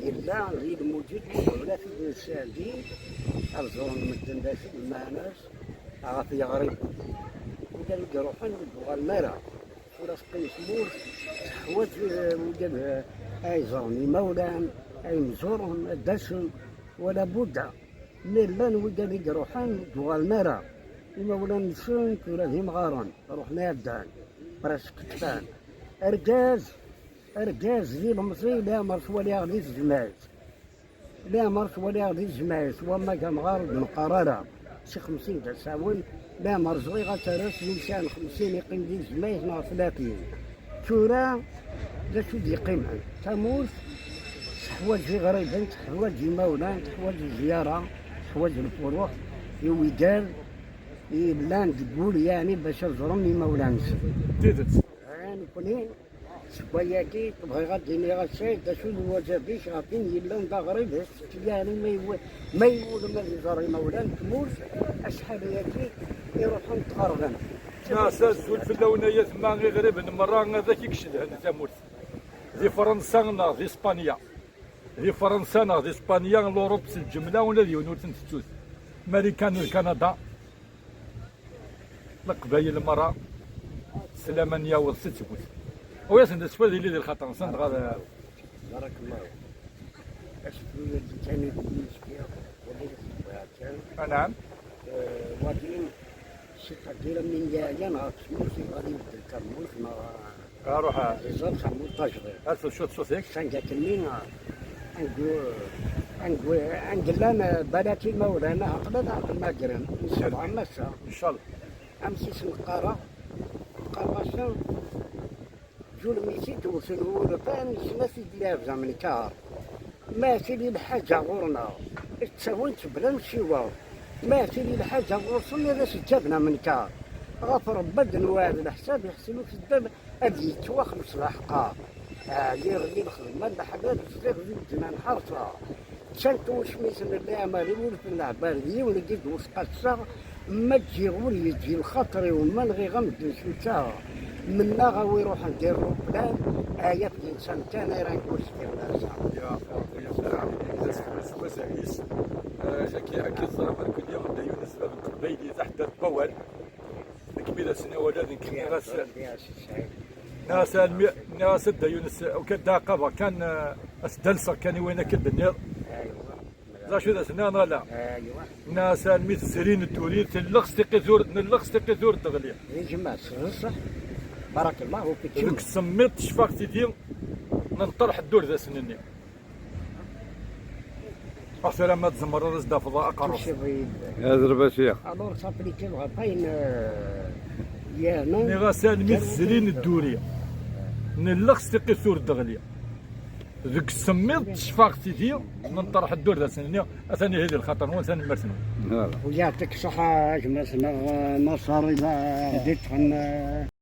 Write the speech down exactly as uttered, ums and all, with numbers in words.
Yella di lmujed wala tid n sadi, ad ẓren medden d acu d lmeɛna-s ɣef yeɣriben. Wid i iruḥen ur d-uɣalen ara. Tura teqqim tmurt teḥwaǧ, eh, wid, eh, ay ẓren imawlan, ay mzuren, ad d-asen, wala budda. Mi llan wid i iruḥen ur d-uɣalen ara. Imawlan-nsen tura d imɣaren, ruḥen ɛeddan, presque kfan. Argaz, argaz d ilemẓi, leɛmer twaliɣ di tejmaɛt. Leɛmer twaliɣ di tejmaɛt, wamma d amɣar ur d-neqqar ara. Si xemsin d asawen, leɛmer ẓriɣ ad tara-s mi sɛan xemsin yeqqim di tejmaɛt neɣ tlatin. Tura, d acu d-yeqqimen? Tamurt teḥwaǧ iɣriben, teḥwaǧ imawlan, teḥwaǧ zzyara, teḥwaǧ lfuruḥ i wigad yellan deg wul, yeɛni bac ad ẓren imawlan-nsen. D tidet. Eh, nekkni, seg wayagi, bɣiɣ ad d-iniɣ a Saɛid, d acu d lwajeb-ik ɣef win yellan d aɣrib, yeɛni ma iw-, ma iwulem ad iẓer imawlan n tmurt, acḥal-agi iruḥen ttɣerben. Neɣ s azul fell-awen ay atma iɣriben merra ad ak-icedhen tamurt. Di Fransa neɣ di Spanya. Di Fransa neɣ di Spanya, l'Europe s lǧemla, ula d yiwen ur ten-tettut. Marikan d Kanada, Leqbayel merra, s laman yaweḍ s ttbut. Ur asen-d asfad yili di lxaṭer-nsen, dɣa d- Barakallahu. Asefru-agi kan i d-yezgiɣ, wagi i t-bɣiɣ kan. Anɛam. Eh, wagi, si qadira min yeɛyan ɣef tmurt, yebɣa ad ibeddel tamurt, neɣ Aruḥ, a- iẓer tamurt tajdiṭ. Ar teccuḍ ṣṣut-ik. Sanga-k-nni, angu-, angu-, angellan, eh, balak imawlan, aql-, ad aɣ-d-mmagren, ncallah, massa. Ncallah. Amek i sen-qqareɣ? Qqareɣ-asen, Julmiti d-wten wulfan, yesna-t-id lɛebd amenkar. Ma tili lḥaǧa ɣur-neɣ, ttawin-tt bla nciweṛ. Ma tili lḥaǧa ɣur-sen, ad as-ǧǧaben amenkar. Ɣef Ṛebbi ad d-nweɛd leḥsab, iḥsen ukeddab, ad yettwaxleṣ leḥqar. Ɛyiɣ di lxedma n leḥlal, zdiɣ di ddna n ḥerṣa. Ččant ucmiten n leɛmer, iwulfen leɛbar, d yiwen i d-wesqasseɣ, ma ǧǧiɣ ur yeǧǧi lxaṭer-iw, ma nɣiɣ amedden cucaɣ. Mennaɣ a wi ruḥen di ṛṛuplan, ɛyat d-insan kan ara nkuc di nnasa. Ya Ṛebbi, ya Ṛebbi, d aseggas, d aseggas, eh, akka, akka i teẓram, nekkni d Dda Yunes, bab n teqbaylit, aḥeddad n wawal. Nekk mi d asen-awal, ad nekk nniɣ-as, nniɣ-as almi, nniɣ-as a Dda Yunes, ukan d-ɛaqabeɣ kan, eh, as-d-alseɣ kan i wayen akka d-tenniḍ. D acu i d as-nniɣ neɣ ala? Nniɣ-as almi tezrin dduri, telleɣ s tiqqit ur, nelleɣ s tiqqit ur d-teɣli. Di gma-s, d ṣṣeḥ. Barakallahu fik. Deg tsemmiḍt tecfeɣ tidi, nenṭer ḥedd ur d asen-nni. Ax tura ma tzemreḍ ad s-d-tafeḍ aqerru-s. Azreb a Ccix. Alors, s'appliquer ɣef wayen, euh, yerna. Nniɣ-as almi tezrin dduri, nelleɣ s tiqqit ur d-teɣli. Deg tsemmiḍt tecfeɣ tidi, nenṭer ḥedd ur d asen-nni, atan ihi di lxaṭer-nwen, tanemmirt-nwen. Voilà. ويعطيك الصحة، gma-s-neɣ, euh, Naṣer, ila d-iṭṭfen, euh,